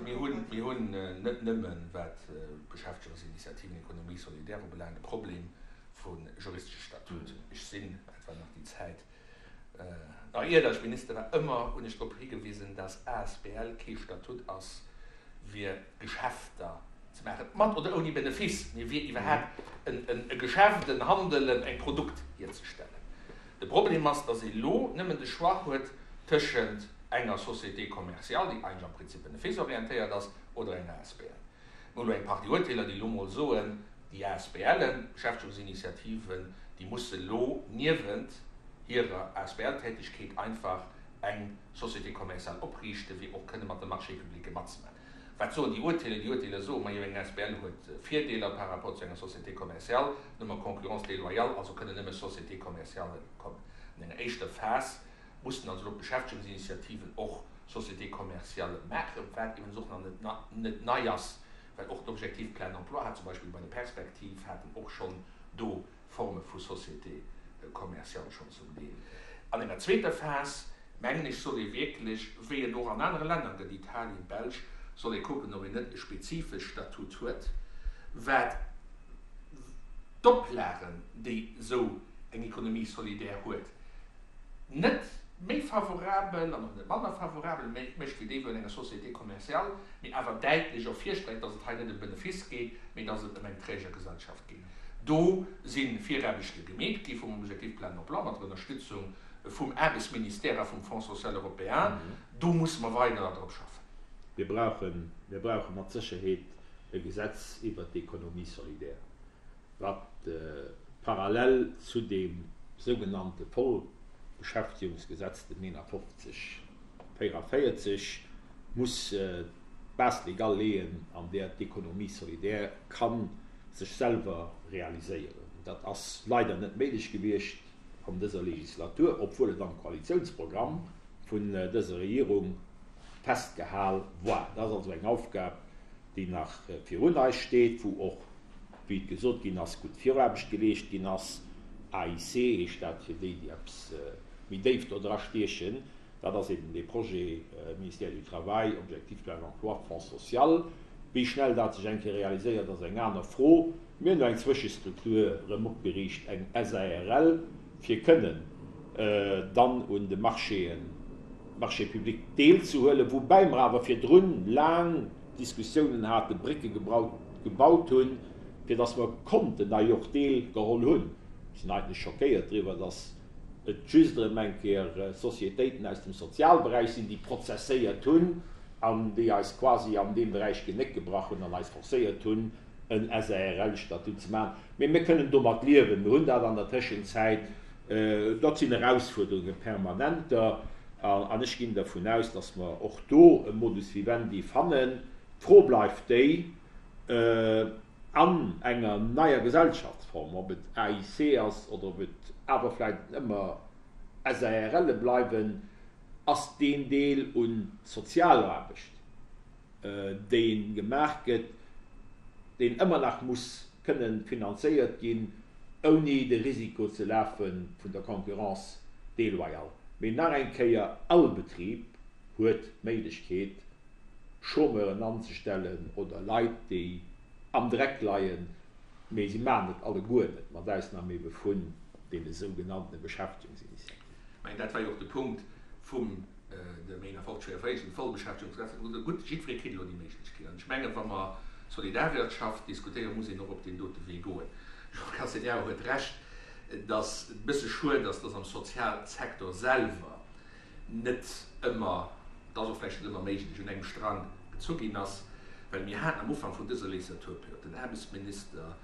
Mir hunn, mir hunn net nëmmen, wat d'Beschäftegungsinitiativen Économie solidaire ubelaangt, e Problem vu juristesche Statut. Ech sinn, dat war nach déi Zäit, nach ier datt ech Minister war, ëmmer hunn ech drop higewisen, datt asbl kee Statut ass, fir Geschäfter ze maachen, mat oder ouni Benefiss, mee fir iwwerhaapt e Geschäft, en Handel, eng Produkt hierzestellen. De Problem ass, datt ee lo nëmmen de Choix huet tëschent enger Société commerciale, déi eigentlech am Prinzip beneficeorientéiert ass, oder enger asbl. Mir hu lo eng Partie Urteeler, déi lo mol soen, déi ASBLen, Beschäftegungsinitiativen, déi musse lo niewent hirer ASBL-Tätigkeet einfach eng Société commerciale opriichten, fir och kënne mat de Marchés publics matzemaachen. Wat soen déi Urteeler? Déi Urteeler soen, majo, eng asbl huet Virdeeler par rapport zu enger Société commerciale, nëmme Concurrence déloyale, also kënnen nëmme Sociétés commerciales kommen. An enger éischter Phas mussen also elo d'Beschäftegungsinitiativen och Sociétés commerciales maachen, wat iwwregens och nach net nei ass, well och d'Objectif plein emploi hat zum Beispill bei de Perspektiv haten och schonn do Forme vu Sociétés commerciales schonn zum Deel. An enger zweeter Phas, mengen ech, soll ee wierklech, wéi et och an anere Länner gëtt, Italien, Belsch, soll ee kucken, ob een net e spezifesch Statut huet, wat d'Oplagen, déi esou eng Économie solidaire huet, net méi favorabel an och net manner favorabel mécht wéi déi vun enger Société commerciale, mee awer däitlech ervirsträicht, dass et hei net ëm Benefiss geet, mee dass et ëm eng Trägergesellschaft geet. Do si Viraarbechte gemeet gi vum Objectif plein emploi mat der Ënnerstützung vum Aarbechtsministère a vum Fonds social européen. Do musse mer weider drop schaffen. Mir brauchen, mir brauche mat Sécherheet e Gesetz iwwert d'Économie solidaire. wat parallel zu deem sougenannte Vollbeschäftigungsgesetz, dem 51 44, muss d'Base légale leeën, an där d'Économie solidaire ka sech selwer realiséieren. Dat ass leider net méiglech gewiescht an dëser Legislatur, obwuel et am Koalitionsprogramm vun dëser Regierung festgehal war. Dat ass also eng Aufgab, déi nach virun eis steet, wou och, wéi et gesot ginn ass, gutt Viraarbecht geleescht ginn ass. AIC heescht dat fir déi, déi eppes méi déif do dra stiechen. Dat ass eben dee Projet Ministère du Travail, Objectif plein emploi, Fonds social. Wéi schnell dat sech eng Kéier realiséiert, ass eng aner Fro. Mir hunn do eng Zwëschestruktur erëm opgeriicht, eng SARL, fir kënnen dann un de Marchéen, Marchés publics deelzehuelen, woubäi mer awer virdrun laang Diskussiounen haten, Brécke gebaut hunn, fir datt mer konnten hei och deelgeholl hunn. Ech sinn eigentlech schockéiert driwwer, datt et just erëm eng Kéier Sociétéiten aus dem Sozialberäich sinn, déi prozesséiert hunn an déi eis quasi an deem Beräich d'Genéck gebrach hunn an eis forcéiert hunn, en SARL-Statut ze maachen. Mee mir kënnen domat liewen. Mir hunn dat an der Tëschenzäit. Dat sinn Erausfuerderunge permanenter. An ech ginn dervun aus, datt mer och do e Modus vivendi fannen. D'Fro bleift déi, an enger neier Gesellschaftsform, ob et AIC ass oder ob et awer vläicht ëmmer SARLe bleiwen, ass deen Deel u Sozialaarbecht, dee gemaach gëtt, deen ëmmer nach muss kënnen finanzéiert ginn, ouni de Risiko ze lafe vun der Concurrence déloyale. Mee nach eng Kéier, all Betrib huet d'Méiglechkeet, Chômeuren anzestellen oder Leit, déi am Dreck leien, mee si maachen et alleguer net, mat Ausnam ebe vun deene sougenanntene Beschäftegungsinitiativen. Ech mengen, dat war jo och de Punkt vum dem 51 44, dem Vollbeschäftegungsgesetz, wou gesot huet, gutt, jiddweree kritt elo déi Méiglechkeet. An ech mengen, wa mer Solidarwirtschaft diskutéieren, muss een och op deen dote Wee goen. Jean Castegnaro huet Recht, dass et e bësse schued ass, dass am Sozialsektor selwer net ëmmer, et ass och vläicht net ëmmer méiglech, un engem Strang gezu ginn ass, well mir haten am Ufank vun dëser Legislaturperiod den Aarbechtsminister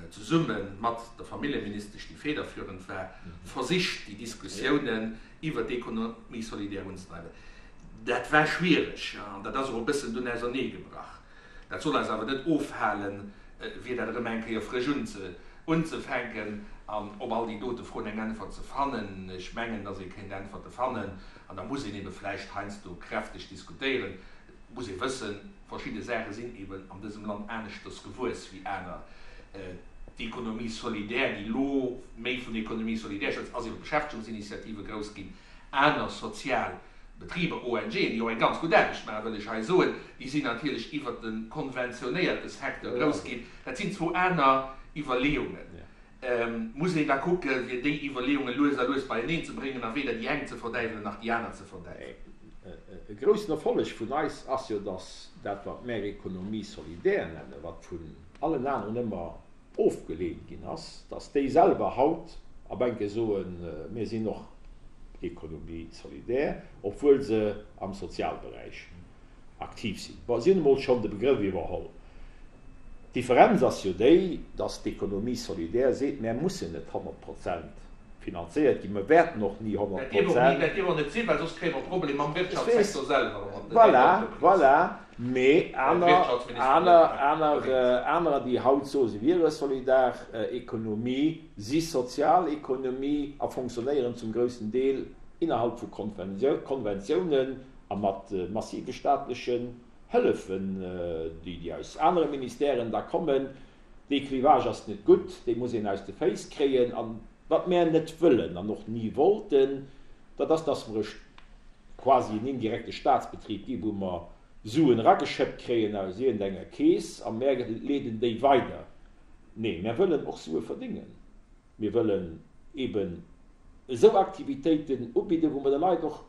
zesumme mat der Familljeministesch, déi federführend war, versicht, déi Diskussiounen iwwert d'Économie solidaire unzedreiwen. Dat war schwierig an dat ass och e bëssen dunn auserneegebrach. Dat soll eis awer net ofhalen, fir dat erëm eng Kéier frësch unzefänken an op all déi dote Froen eng Äntwert ze fannen. Ech mengen, dass ee kéint Äntwerte fannen an da muss een ebe vläicht heiansdo kräfteg diskutéieren. Et muss ee wëssen, verschidde Saache sinn eben an dësem Land aneschters gewuess wéi aner. D'Économie solidaire, déi elo méi vun Économie solidaire schwätzt, ass iwwer d'Beschäftegungsinitiative grouss ginn. Aner sozial. Betriber, ONGen, déi och eng ganz gutt Aarbecht maachen, wëll ech hei soen, déi sinn natierlech iwwert de konventionéierte Secteur grouss ginn. Dat sinn zwou aner Iwwerleeungen. Muss een da kucken, fir déi Iwwerleeunge lues a lues beieneen ze bréngen a weder déi eng ze verdäiwelen nach déi aner ze verdäiwelen. E groussen Erfolleg vun eis ass jo, datt dat, wat mär Économie solidaire nennen, wat vun allen aneren ëmmer ofgeleent ginn ass, datt déi selwer haut a Bänke soen, mir sinn och Économie solidaire, obwuel se am Sozialberäich aktiv sinn. Bon, si hunn emol schonn de Begrëff iwwerholl. D'Differenz ass jo déi, datt d'Économie solidaire seet, mär mussen net 100 Prozent finanzéiert ginn, mer wäerten och ni 100 Prozent. Dat dierf och net sinn, well soss kréie mer Problem mam Wirtschaftssecteur selwer a mat den Entreprisen. Voilà, voilà. Mee anerer, déi haut soe se wiere Solidarekonomie, si Sozialekonomie a fonctionnéieren zum groussen Deel innerhalb vu Konventiounen a mat massive staatlechen Hëllefen, déi aus anere Ministèren da kommen. Dee Clivage ass net gutt, dee muss een aus de Féiss kréien. A wat mär net wëllen an och ni wollten, dat ass, dass mer e quasi en indirekte Staatsbetrib gi wou mer Suen erageschëppt kréien aus iergendenger Keess a mär leeden déi weider. Nee, mär wëllen och Sue verdéngen. Mir wëllen eeben esou Aktivitéiten ubidden, wou mer de Leit och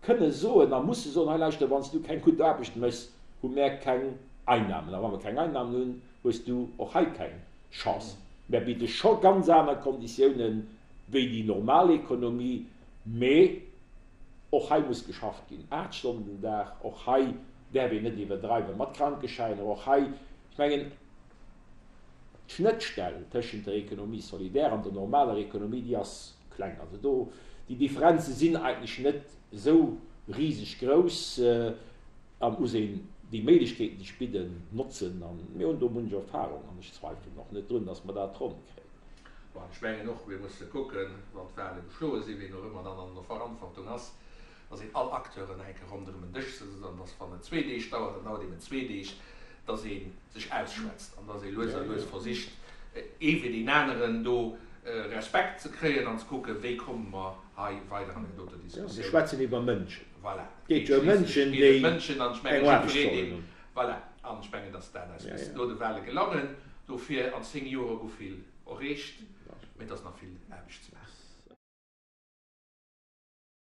kënne soen a musse soen, hei lauschter, wann s du keng gutt Aarbecht méchs, hu mär keng Einnahmen. A wa mer keng Einnahmen hunn, hues du och hei keng Chance. Mär bidde scho ganz aner Konditiounen wéi déi normal Ekonomie, mee Och hei muss geschafft ginn, 8 Stonnen den Dag. Och hei däerf een net iwwerdreiwe mat Krankeschäiner. Och hei, ech mengen, d'Schnëttstell tëschent der Économie solidaire an der normaler Économie, déi ass kleng. Also do, déi Differenze sinn eigentlech net esou riseg grouss a muss een déi Méiglechkeeten, déi sech bidden, notzen. A mir hunn do munch Erfahrung an ech zweifelen och net drun, dass mer dat ronn kréien. Bon, ech mengen och, mir musse kucken, wann d'Wahle geschloe sinn, ween och ëmmer dann an der Verantwortung ass, dass een all Acteuren eng Kéier ronderëm en Dësch sëtzt an dass, wann et zwee Deeg dauert, dann dauert eben zwee Deeg, dass ee sech ausschwätzt an dass ee lues a lues versicht, ee fir deen aneren do Respekt ze kréien an ze kucken, wéi komme mer hei weider an där doter Diskussioun. Mir schwätzen iwwer Mënschen. Voilà. Et geet jo ëm Mënschen, déi eng Aarbecht sollen hunn. Voilà. An ech mengen, dass dat eis bis no de Wahle gelangen. Dofir, an 10 Joer gouf vill erreecht, mee et ass nach vill Aarbecht ze maachen.